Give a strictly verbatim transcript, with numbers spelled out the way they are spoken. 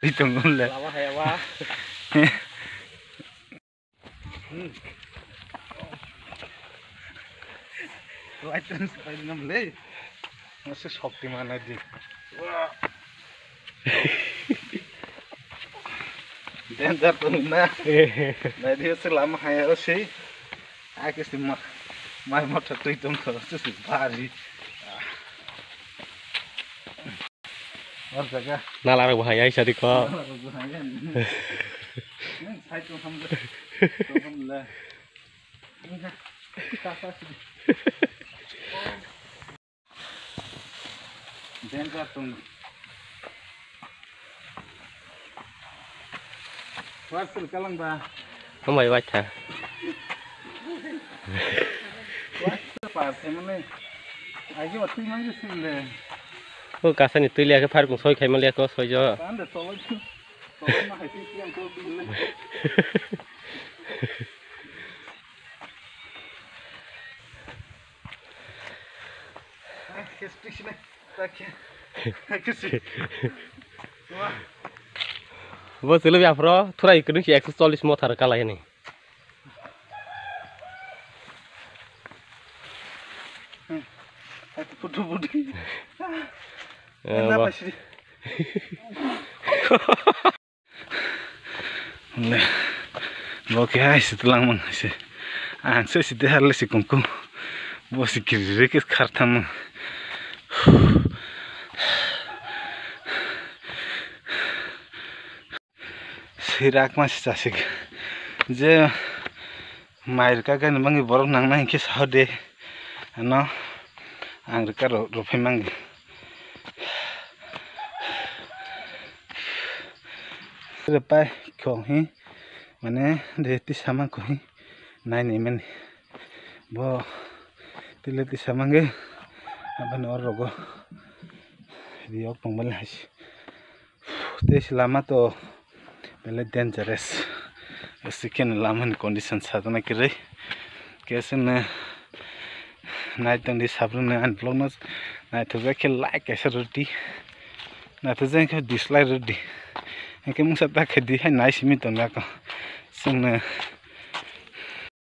Twi tongo le. Lama haya wa. Hmm. Light ring se pai nam le. Mase Shaktiman adi. Danger to na. Nai di se lama haya o se. Ai ke se ma. Mai motha twi tong kho se se bari. Or jaga. Nala rok bahai ai sadi ko. Nala rok bahai ai. Nang sai tong ham le. Tong ham le. Nang ka. Ka sa si. Danger tong. War sul kalang ba. Hambai waitha. War sul par se mane. Agi wa twi mangi sul le. O kasani twi liya ke phar kung soi khai ma liya ko soi jo. Pande tolo. Tolo ma hai twi yang ko twi le. Bo chwlwi aphro thurai kwrwngsi ekso chollish mothar kalai hwnwi. Putu putu. Eh, bo. Le, bo khe hai se twlang mang se. Ang se si dehar le si kungku. Bo si kiri re khe khar tham. Sirak ma si chasik. Je Mai rwkha gani mangwi borok nangnai hinkhe saho de. Ano ang rwkha rw-, rwphai mangwi. Rwpai khong hi mane de tisa mang khong hi nai nai mani. Bo tile tisa mangwi aboni oro rogo riyok tongmani hai se. Tei se lama to belai dangerous. Aswk khe lama ni condition sajana kwrwi. Khe chwngno nai tongdi sabrumno ani vlog no naithokjak khe like kaisa rwdi. Naithokjak khe dislike rwdi. Hinkhe mungsa ta khe di hai nai simi tongdi ako. Chwngno